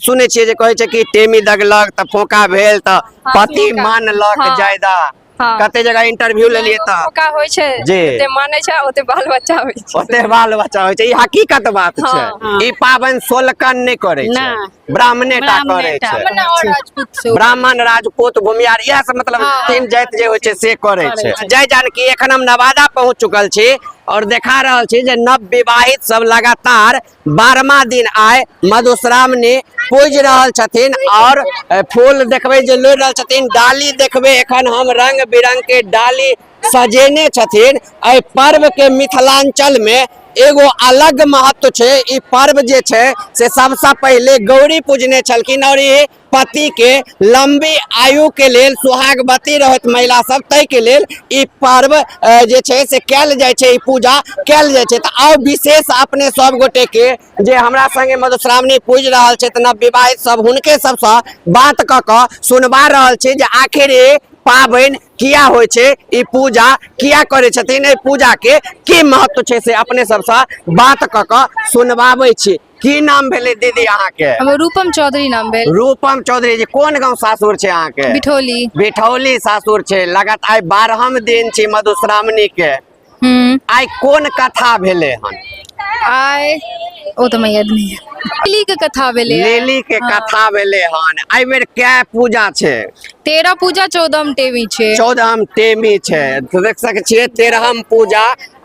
सुनै छियै जे कहै छै कि टेमी दगलक तऽ फोका भेल तऽ पति फोका। मानलक जायदा। कते जगह इंटरव्यू लेलियै तऽ फोका होइ छै। जते मानै छै ओते बाल बच्चा होइ छै। ओते बाल बच्चा होइ छै। ई हकीकत बात छै। ई पाबनि सोलकन नहि करै छै, ब्राह्मणे टा करै छै। ब्राह्मण और राजपूत से। ब्राह्मण, राजपूत, भूमिहार, इएह सब मतलब तीन जाति जे होइ छै से करै छै। जय जानकी। एखन हम नवादा पहुंच चुकल छी और देखा रहल छी जे नव विवाहित सब लगातार 12वां दिन आय मधुश्रावणी पूजि रहल छथिन और फूल देखबै जे लोढ़ि रहल छथिन, डाली देखबै एखन हम रंग बिरंग के डाली सजेने छथिन। एहि पर्व के मिथिलांचल में एगो अलग महत्व छै। ई पर्व जे छै से सबसे पहिले गौरी पूजने छलखिन और ई पति के लंबी आयु के लेल सुहागवती रहत महिला सब, ताहि के लेल ई पर्व जे छै से कयल जाइ छै, ई पूजा कयल जाइ छै। तऽ आउ विशेष अपने सब गोटे के जे हमरा संगे मधुश्रावणी पूजि रहल छथि नव विवाहित सब, हुनके सबसँ बात कऽ कऽ सुनबा रहल छी जे आखिर ई पाबनि किया होइ छै, ई पूजा किया करै छथिन, एहि पूजा के की महत्व छै, से अपने सबसँ बात कऽ कऽ सुनबाबै छी। की नाम भेलै दीदी अहाँके? हमर रूपम चौधरी नाम भेल। रूपम चौधरी जी, कोन गांव सासुर छै अहाँके? बिठौली। बिठौली सासुर छै। लगातार आइ 12म दिन छी मधुश्रावणी के। आइ कोन कथा भेलै हन? आइ ओ तऽ याद नहीं है। लिली के कथा भेलै। लिली के कथा भेलै हन। एहि बेर कै पूजा छै? 13 पूजा, 14म टेमी छै। 14म टेमी छै। तऽ देख सकै छियै 13म पूजा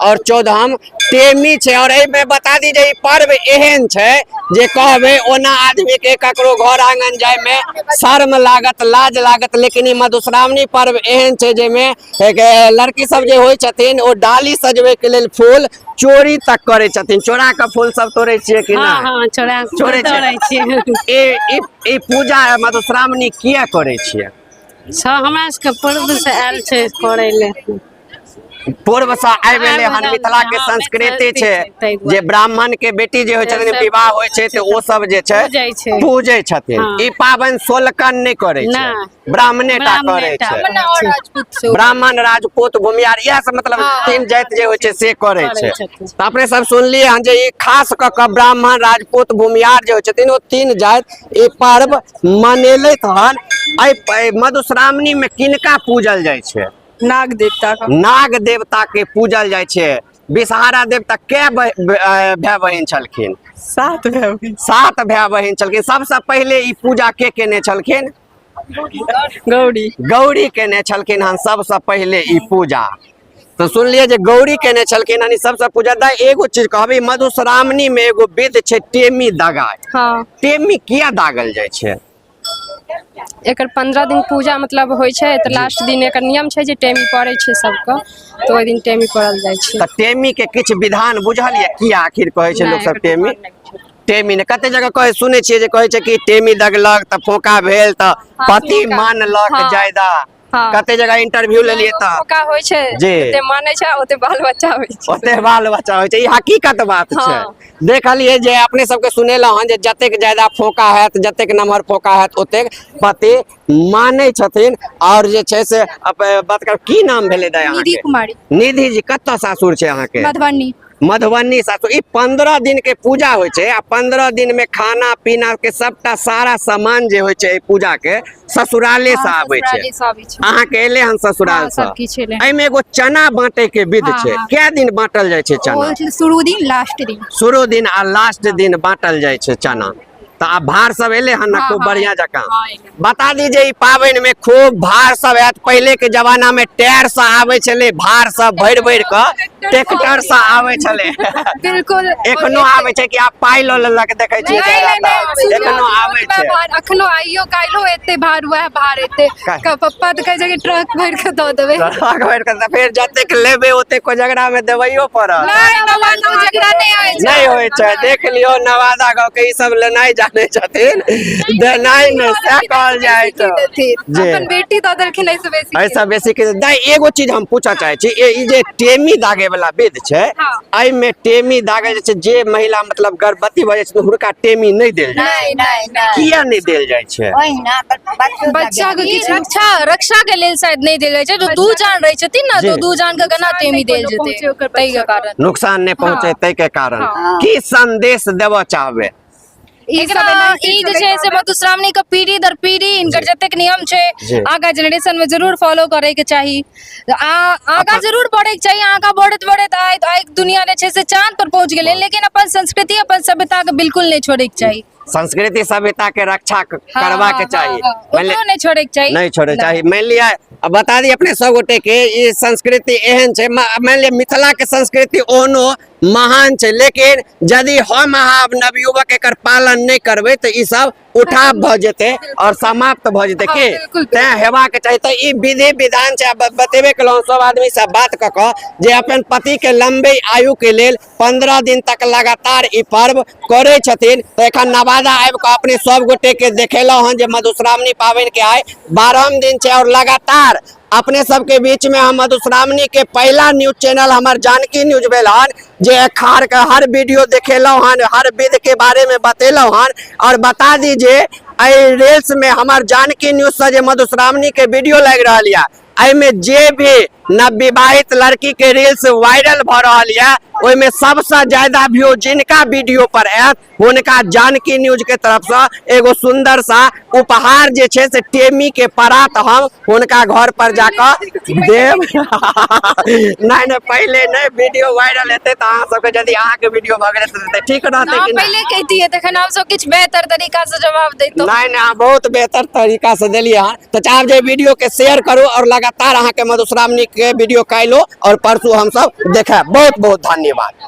और 14म टेमी छै। और एहिमे बता दी जे ई पर्व एहन छै जे कहबै ओना आदमी के ककरो घर आंगन जाय में शर्म लागत, लाज लागत, लेकिन ई मधुश्रावणी पर्व एहन छै जाहिमे एक लड़की सब जे होइ छथिन ओ डाली सजबै के लेल फूल चोरी तक करै छथिन। चोरा के फूल सब तोड़ै छियै कि हाँ, नहि? हाँ, चोरा के चोरै छियै। तोड़ै छियै। ई पूजा मधुश्रावणी किया करै छियै? सब हमरा सबके पूर्व से आयल छै करै ले। पूर्व से आबि एलै हन, मिथिला के संस्कृति छै जे ब्राह्मण के बेटी जे होइ छथिन विवाह होइ छै तऽ ओ सब जे छै पूजै छथिन। ई पाबनि सोलकन नहि करै छै, ब्राह्मणे टा करै छै। ब्राह्मण, राजपूत, भूमिहार, इएह सब मतलब तीन जाति जे होइ छै से करै छै। तऽ अपने सब सुनलियै हन जे ई खास कऽ कऽ ब्राह्मण, राजपूत, भूमिहार जे होइ छथिन ओ तीन जाति ई पर्व मनेलथि हन। एहि मधुश्रावणी मे किनका पूजल जाइ छै? नाग देवता का। नाग देवता के पूजल जाइ छै। विषहारा देवता कै भाय बहिन छलखिन? 7 भाय बहिन। 7 भाय बहिन छलखिन। सबसे पहिले ई पूजा के केने छलखिन? गौरी। गौरी केने छलखिन हन सबसे पहिले ई पूजा। तो सुनलिए जे गौरी केने छलखिन हन ई सबसे पूजा। दाइ एगो चीज कहबी, मधुश्रावणी में एगो विध छै टेमी दगाय। टेमी किया दागल जाइ छै? एकर 15 दिन पूजा मतलब होइ छै तऽ लास्ट दिन एकर नियम छै जे टेमी पड़ै छै सबके, तऽ ओहि दिन टेमी पड़ल जाइ छै। तऽ टेमी के किछु विधान बुझल यऽ किया आखिर कहै छै लोक सब टेमी? टेमी ने कते जगह कहै सुनै छियै जे कहै छै कि टेमी दगलक तऽ फोका भेल तऽ पति मानलक जायदा। कते जगह इंटरव्यू लेलियै तऽ फोका होइ छै, जते मानै छै ओते बाल बच्चा होइ छै। ओते बाल बच्चा होइ छै। ई हकीकत बात छै। देखलियै जे अपने सबके सुनेलहुँ हन जे जतेक ज्यादा फोका हैत, जतेक नमहर फोका हैत ओतेक पति मानै छथिन। और जे छै से बात कर, की नाम भेलै दाइ अहाँके? निधि कुमारी। निधि जी, कतऽ सासुर छै अहाँके? मधुबनी। मधुबनी सासुर। ई 15 दिन के पूजा होइ छै आ 15 दिन में खाना पीना के सबटा सारा सामान जे होइ छै एहि पूजा के ससुराले से आबै छै। ससुराले से आबै छै। अहाँके एलै हन ससुराल हाँ, से? सब किछु एलै। एहिमे एगो चना बांटे के विध हाँ, छै। हाँ। कै दिन बांटल जाइ छै चना? ओ शुरू दिन लास्ट दिन। शुरू दिन आ लास्ट दिन बांटल जाइ छै चना। तऽ आब भार सब एलै हन ने हाँ, खूब हाँ, बढ़िया जकाँ? हाँ, एलै। बता दी जे ई पाबनि में खूब भार सब आयत। पहिले के जमाना में टायर से आबै छलै भार सब भरि भरि कऽ, ट्रैक्टर से आबै छलै। बिल्कुल। एखनो आबै छै कि आब पाइ लऽ लेलक? देखै छियै नहीं, नहीं, नहीं, एखनो आबै ओतबे छै। भार अखनो आइयो काल्हिो एते भार, वएह भार एते। पप्पा तऽ कहै छै कि ट्रक भरि कऽ दऽ देबै। ट्रक भरि कऽ तऽ फेर जतेक लेबै ओतेक कोजगरा में देबैयो पड़त। नहि, नवादा कोजगरा नहि होइ छै। नहि होइ छै। देख लियौ नवादा गाँव के ई सब लेनाइ जानै छथिन, देनाइ नहि, सएह कहल जाइ छै। जे अपन बेटी दऽ देलखिन एहिसँ बेसी। एहिसँ बेसी के दाइ एगो चीज हम पूछऽ चाहै छी, ई जे टेमी दागे वाला विध छै, एहिमे टेमी दागे जे छै, जे महिला मतलब गर्भवती भऽ जाइ छै हुनका टेमी नहि देल जाइ छै। नहि, नहि, नहि। किया नहि देल जाइ छै? बच्चा के ई किछु रक्षा के लेल शायद नहि देल जाइ छै। जो 2 जान रहै छथिन ने, तो 2 जान के केना टेमी देल जेतै, ताहि के कारण। नुकसान नहि पहुँचे ताहि के कारण। की संदेश देबऽ चाहबै? ई एकरा सब एनाहिते ई जे चलैत छै से आबै। मधुश्रावणी के पीढ़ी दर पीढ़ी हिनकर जतेक नियम जी। छै आगा जनरेशन में जरूर फॉलो करे के चाही। आ आगा जरूर बढ़े के चाही। आगा बढ़ैत बढ़ैत आइ आइ दुनिया जे छै से चांद पर पहुंच गेलै, लेकिन अपन संस्कृति अपन सभ्यता के बिल्कुल नहि छोड़े के चाही। संस्कृति सभ्यता के रक्षा हाँ, करबा के हाँ, चाही। हाँ, मानि ओकरो नहि छोड़े के चाही। नहीं छोड़े चाही। मान लिअ, अब बता दी अपने सब गोटे के ई संस्कृति एहन छै, मान लिअ मिथिला के संस्कृति ओहनो महान छै, लेकिन यदि हम अहाँ नवयुवक एकर पालन नहि करबै तऽ ई सब उठाव भऽ जेतै और समाप्त भऽ जेतै। हाँ, की बिल्कुल। तें हेबाक चाही। तऽ ई विधि विधान छै। आब बतेबे केलहुँ सब आदमी से बात कऽ कऽ जे अपन पति के लंबे आयु के लेल 15 दिन तक लगातार ई पर्व करै छथिन। तऽ एखन नवादा आबि कऽ अपने सब गोटे के देखेलहुँ हन जे मधुश्रावणी पाबनि के आइ 12म दिन छै और लगातार अपने सबके बीच में हम मधुश्रावणी के पहला न्यूज चैनल हमार जानकी न्यूज भेल हन जे अखाड़ के हर वीडियो देखेलहुँ हन, हर विध के बारे में बतेलहुँ हन। और बता दी जे एहि रील्स में हमार जानकी न्यूज से जे मधुश्रावणी के वीडियो लागि रहल यऽ, एहिमे जे भी नवविवाहित लड़की के रील्स वायरल भऽ रहल यऽ, ओहिमे सबसँ ज्यादा व्यू जिनका वीडियो पर आयत हुनका जानकी न्यूज के तरफ से एगो सुंदर सा उपहार जे छै से टेमी के परात हम हुनका घर पर जाकऽ देब। नहि नहि, पहिले नहि, वीडियो वायरल हेतै तऽ अहाँ सबके यदि अहाँके वीडियो भऽ गेलै तऽ ठीक रहतै कि नहि? पहिले कहितियै तखन हम सब किछु बेहतर तरीका से जवाब दैतहुँ। नहि नहि, अहाँ बहुत बेहतर तरीका से देलियै हन। तऽ चाहब जे वीडियो के शेयर करू और लगातार अहाँके मधुश्रावणी के वीडियो काल्हिो और परसू हमसब देखायब। बहुत बहुत धन्यवाद।